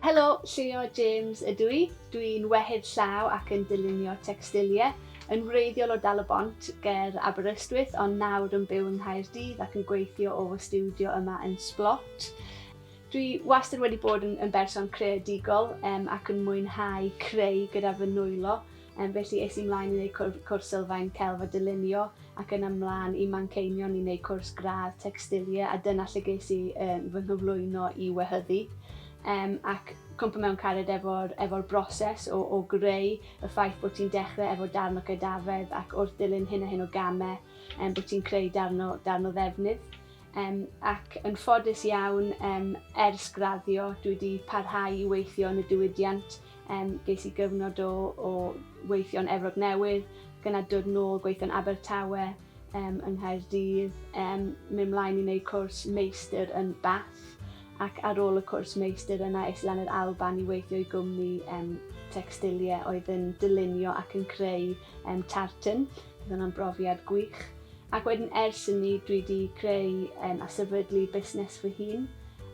Helo, Llio James ydw i. Dwi'n wehydd llaw ac yn dylunio tecstiliau. Yn wreiddiol o Dal-y-bont ger Aberystwyth, ond nawr yn byw yng Nghaerdydd ac yn gweithio o fy stiwdio yma yn Splott. Dwi wastad wedi bod yn, yn berson creadigol um, ac yn mwynhau creu gyda fy nwylo. Felly es i mlaen i wneud cwrs, cwrs sylfaen celf a dylunio ac yna mlaen i Manceinion i wneud cwrs gradd tecstiliau a dyna lle ges i um, fy nghyflwyno i wehyddu. Um, ac cwmpa mewn cariad efo'r efo broses o, o greu, y ffaith bod ti'n dechrau efo darn o gydafedd ac wrth dilyn hyn a hyn o gamau um, bod ti'n creu darn o, darn o ddefnydd. Um, ac yn ffodus iawn, um, ers graddio, dwi wedi parhau i weithio yn y diwydiant. Um, ges i gyfnod o, o weithio yn Efrog Newydd, gyna dod nôl gweithio yn Abertawe, um, yng Nghaerdydd, um, mynd mlaen i wneud cwrs meistr yn Bath, ac ar ôl y cwrs meistr yna es lan i'r Alban i weithio i gwmni um, textiliau oedd yn dylunio ac yn creu um, tartan. Oedd hwnna'n brofiad gwych. Ac wedyn ers hynny dwi 'di creu um, a sefydlu busnes fy hun,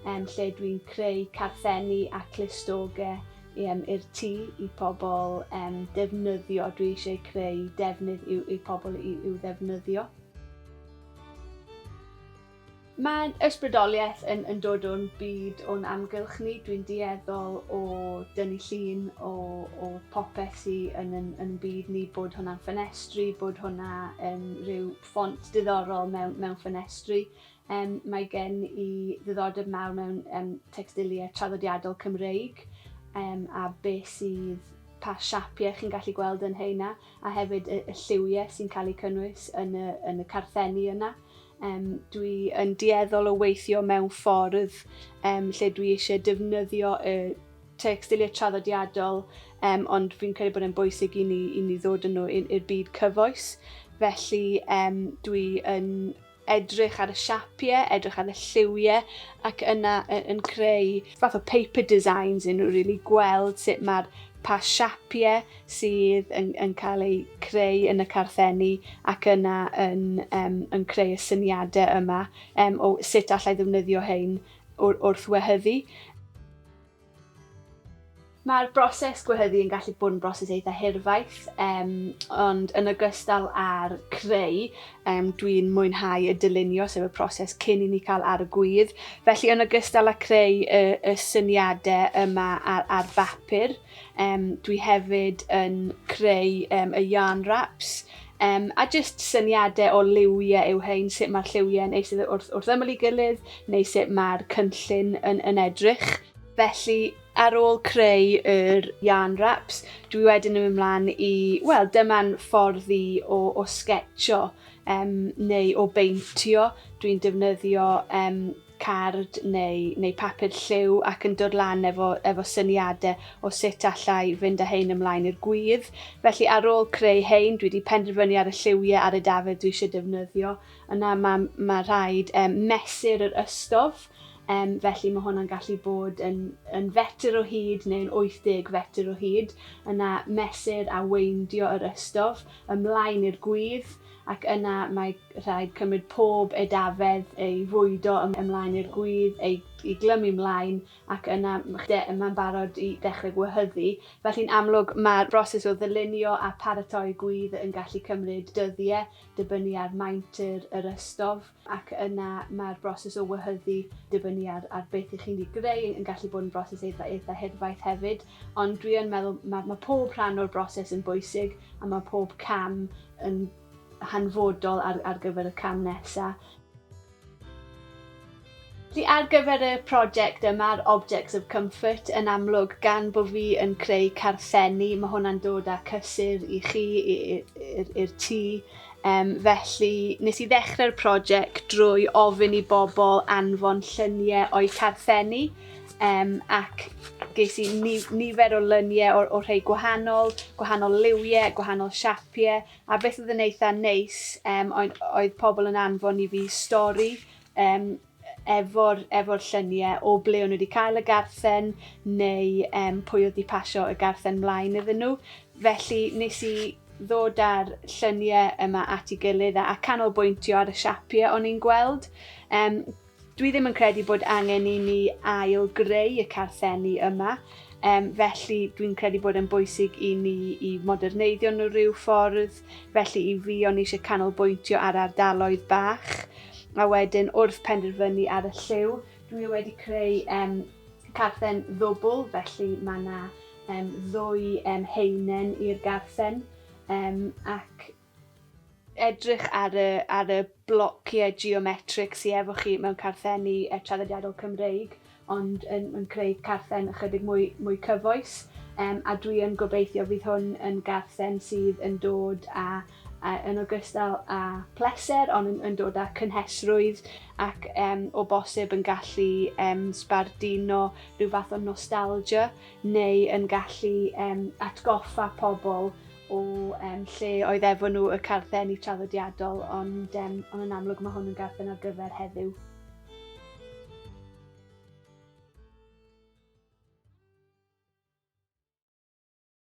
um, lle dwi'n creu carthenni a clustogau um, i'r tŷ i pobl um, defnyddio. Dwi eisiau creu defnydd i'w, i pobl i'w ddefnyddio. Mae ysbrydoliaeth yn, yn dod o'n byd o'n amgylch ni. Dwi'n dueddol o dynnu llun o, o popeth sydd yn, yn, yn byd ni, bod hwnna'n ffenestri, bod hwnna yn rhyw ffont diddorol mewn, mewn ffenestri. Um, mae gen i ddiddordeb mawr mewn um, textiliau traddodiadol Cymreig um, a beth sydd, pa siapiau chi'n gallu gweld yn heina, a hefyd y, y lliwiau sy'n cael eu cynnwys yn y, yn y carthenni yna. Um, dwi yn dueddol o weithio mewn ffordd um, lle dwi eisiau defnyddio y tecstiliau traddodiadol, um, ond fi'n credu bod e'n bwysig i ni, i ni ddod yn nhw i'r byd cyfoes. Felly um, dwi yn edrych ar y siapiau, edrych ar y lliwiau, ac yna yn creu fath o paper designs yn nhw, really, gweld sut mae'r pa siapiau sydd yn, yn cael eu creu yn y carthenni ac yna yn, um, yn creu y syniadau yma um, o sut allai ddefnyddio hein wrth wehyddu. Mae'r broses gwehyddu yn gallu bod yn broses eitha hirfaith, um, ond yn ogystal â'r creu, um, dwi'n mwynhau y dylunio, sef y proses cyn i ni cael ar y gwydd. Felly yn ogystal â creu y, y syniadau yma ar, ar bapur, Um, dwi hefyd yn creu um, y yarn wraps, um, a jyst syniadau o liwiau yw hein, sut mae'r lliwiau yn eistedd wrth, wrth ymyl ei gilydd, neu sut mae'r cynllun yn, yn edrych. Felly, ar ôl creu yr yarn wraps, dwi wedyn yn mynd mlaen i, wel, dyma'n ffordd i o, o sgetio um, neu o beintio. Dwi'n defnyddio um, card neu, neu papur lliw ac yn dod lan efo, efo syniadau o sut allai fynd â hein ymlaen i'r gwydd. Felly ar ôl creu hein, dwi wedi penderfynu ar y lliwiau ar y dafydd dwi eisiau defnyddio. Yna mae, mae rhaid um, mesur yr ystof, um, felly mae hwnna'n gallu bod yn, yn fetr o hyd neu'n 80 fetr o hyd. Yna mesur a weindio yr ystof ymlaen i'r gwydd ac yna mae rhaid cymryd pob edafedd, ei fwydo ymlaen i'r gwydd, ei, ei glymu mlaen, ac yna mae'n barod i ddechrau gwehyddu. Felly'n amlwg mae'r broses o ddylunio a paratoi gwydd yn gallu cymryd dyddiau, dibynnu ar maint yr, yr ystof, ac yna mae'r broses o wehyddu, dibynnu ar, ar beth ych chi'n ei greu, yn gallu bod yn broses eitha, eitha hirfaith hefyd. Ond dwi yn meddwl mae, mae pob rhan o'r broses yn bwysig a mae pob cam yn hanfodol ar, ar gyfer y cam nesaf. Felly ar gyfer y prosiect yma'r Objects of Comfort, yn amlwg gan bod fi yn creu carthenni, mae hwnna'n dod â cysur i chi, i'r tŷ. Um, felly nes i ddechrau'r prosiect drwy ofyn i bobl anfon lluniau o'i carthenni um, ac ges i nifer o luniau o, o rhai gwahanol, gwahanol liwiau, gwahanol siapiau, a beth oedd yn eitha neis um, oedd, oedd pobl yn anfon i fi stori um, efo'r efo lluniau o ble o'n nhw wedi cael y garthen neu um, pwy oedd wedi pasio y garthen mlaen iddyn nhw. Felly nes i ddod â'r lluniau yma at ei gilydd a, a canolbwyntio ar y siapiau o'n i'n gweld. Um, Dwi ddim yn credu bod angen i ni ail greu y carthenni yma, felly dwi'n credu bod e'n bwysig i ni i moderneiddio nhw rhyw ffordd, felly i fi o'n i eisiau canolbwyntio ar ardaloedd bach, a wedyn wrth penderfynu ar y lliw, dwi wedi creu carthen ddwbl, felly mae yna ddwy haenen i'r garthen, ac edrych ar y, ar y blociau geometric sydd efo chi mewn carthenni traddodiadol Cymreig, ond yn creu carthen ychydig mwy cyfoes. A dwi yn gobeithio fydd hwn yn garthen sydd yn dod â yn ogystal â pleser, ond yn dod â cynhesrwydd ac o bosib yn gallu sbarduno rhyw fath o nostalgia neu yn gallu atgoffa pobl o lle oedd efo nhw y carthenni traddodiadol, ond yn amlwg mae hwn yn garthen ar gyfer heddiw.